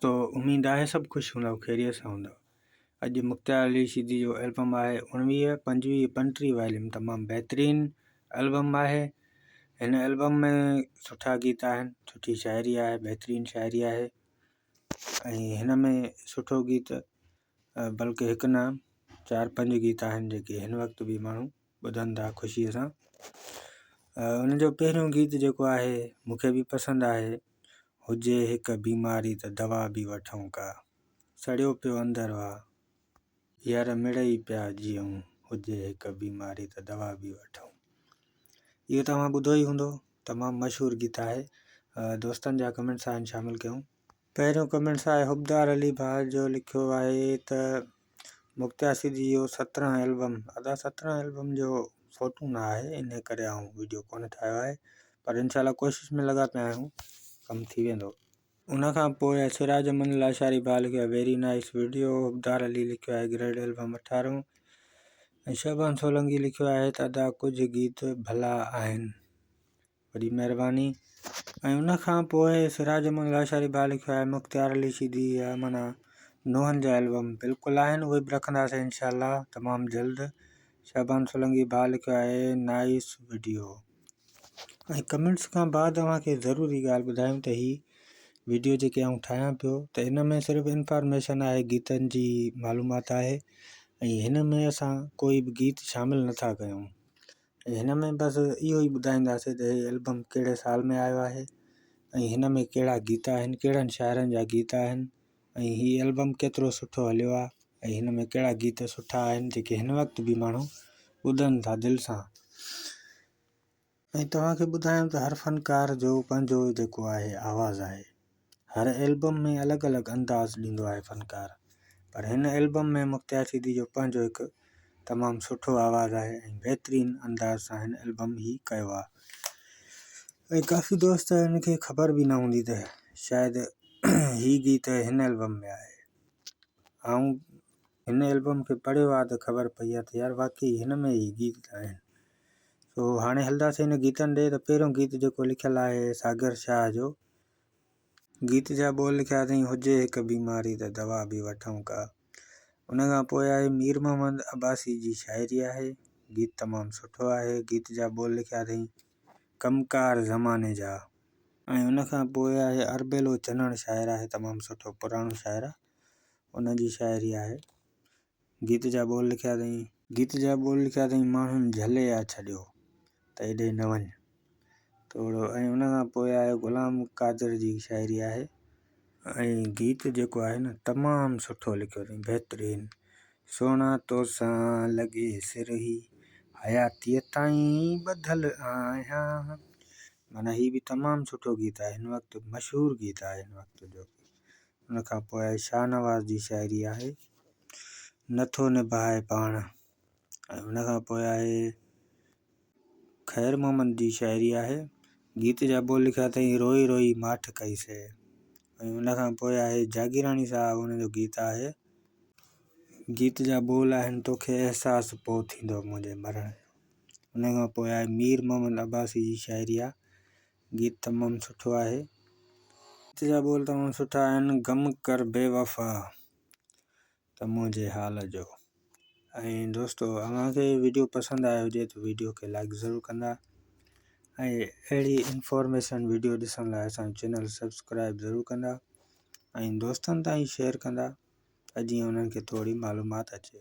تو اميد آهي سڀ خوش هوندؤ خيريت سان هوندؤ. اڄ مختيار علي شيدي جو البم آهي 19 25 35 واليوم تمام بهترين البم آهي. هن البم ۾ سٺا گيت آهن، سٺي شاعري آهي، بهترين شاعري آهي ۽ هن ۾ سٺو گيت بلڪه هڪ نه چار پنج گيت آهن جيڪي هن وقت به ماڻهو ٻڌن ٿا خوشيء سان. ان جو پهريون گيت جيڪو آهي مونکي به پسند آهي. هجي هڪ بيماري ته دوا به وٺون ڪا. سڙيو پيو اندر وا يار مڙئي پيا جيئون. هجي هڪ بيماري ته دوا به وٺون. اهو توهان ٻڌو ئي هوندو تمام مشهور گيت آهي. دوستن جا ڪمينٽس آهن شامل ڪيون. پهريون ڪمينٽس آهي حبدار علي ڀاء جو لکيو آهي ته مختيار سيدي جو 17 البم ادا 17 البم جو فوٽو نه آهي انهي ڪري آئون ويڊيو ڪونه ٺاهيو آهي پر انشاء الله ڪوشش ۾ لڳا پيا آهيون ڪم ٿي ويندو. ان کان پوء سراج احمد لاشاري ڀاء لکيو آهي ويري نائس ويڊيو، حبدار علي لکيو آهي گريڊ البم 18 ۽ شعبان سولنگي لکيو آهي ته ادا ڪجهه گيت ڀلا آهن. وڏي مهرباني ۽ ان کان پوء سراج احمد لاشاري ڀاء لکيو آهي مختيار علي شيدي جا معنيٰ نوحن جا البم بلڪل آهن اهي به رکنداسين انشاء الله تمام جلد شعبان سولنگي ڀاء لکيو آهي نائس وڊيو ۽ ڪمينٽس کان بعد اوهان کي ضروري ڳالهه ٻڌايون ته هي وڊيو جيڪي آئون ٺاهيان پيو ته ان ۾ صرف انفارميشن آهي گيتن جي معلومات آهي ۽ هن ۾ اسان ڪوئي به گيت شامل نٿا ڪيون هن ۾ بس اهو ئي ٻڌائينداسين ته هي البم ڪهڙي سال ۾ آيو آهي ۽ هن ۾ ڪهڙا گيت آهن ڪهڙن شاعرن جا گيت آهن ۽ هي البم ڪيترو سٺو هليو آهي ۽ هن ۾ ڪهڙا گيت سٺا آهن جيڪي هن وقت به ماڻهو ٻڌن ٿا دل سان ۽ توهان کي ٻڌايان ته هر فنڪار جو پنهنجو جيڪو آهي آواز آهي هر البم ۾ الڳ الڳ انداز ڏيندو آهي فنڪار پر هن البم ۾ مختيار شيدي جو پنهنجو هڪ تمام سٺو آواز آهي ۽ بهترين انداز سان هن البم هي ڪيو آهي ۽ ڪافي دوست هن کي خبر به نه هوندي ته شايد هي گيت هن البم ۾ آهي آئون هن البم کي پڙهيو آهي ته خبر پئي آهي ته يار واقعي هن ۾ هي گيت آهن سو هاڻي هلنداسين هن گيتن ڏي ته پهريون گيت جيڪو لکيل آهي ساگر شاهه جو گيت جا ٻول لکيا اٿئين، هجي هڪ بيماري ته دوا به وٺون ڪا. ان کان پوء آهي مير محمد عباسي جي شاعري آهي. گيت تمام سٺو آهي. گيت جا ٻول لکيا اٿئين، ڪم ڪار زماني جا. ۽ ان کان پوء آهي اربيلو چنڙ شاعر آهي تمام سٺو پراڻو شاعر آهي ان جي شاعري آهي. گيت جا ٻول لکيا اٿئين. گيت جا ٻول لکيا اٿئين ماڻهن جهلي آ ڇڏيو ته ايڏي نه وڃ ٿورو ۽ ان کان پوء آهي غلام قادر جي شاعري آهي. ۽ گيت جيڪو آهي نه تمام سٺو لکيو اٿئين بهترين سهڻا توسان لڳي سر هي حياتيء تائين ٻڌل آهيان معنيٰ هي به تمام سٺو گيت آهي هن وقت مشهور گيت آهي هن وقت جو. ان کان پوء شاهنواز جي شاعري آهي نٿو نڀائي پاڻ ۽ ان کان پوء آهي خير محمد جي شاعري آهي گيت جا ٻول لکيا اٿئي روئي روئي ماٺ ڪئي سي ۽ ان کان پوء آهي جاگيراڻي صاحب ان جو گيت آهي گيت جا ٻول آهن توکي احساس پوء ٿيندو منهنجي مرڻ جو ان کان پوء آهي مير محمد عباسي جي شاعري آهي گيت تمام سٺو آهي. گيت جا ٻول تمام سٺا آهن. غم ڪر بي وفا ته منهنجي حال جو. ۽ دوستو اوهان کي ويڊيو پسند آيو هجي ته ويڊيو کي لائڪ ضرور ڪندا ۽ اهڙي انفارميشن ويڊيو ڏسڻ لاء اسان جو چينل سبسڪرائب ضرور ڪندا ۽ دوستن تائين شيئر ڪندا ته جيئن انهن کي ٿوري معلومات اچي.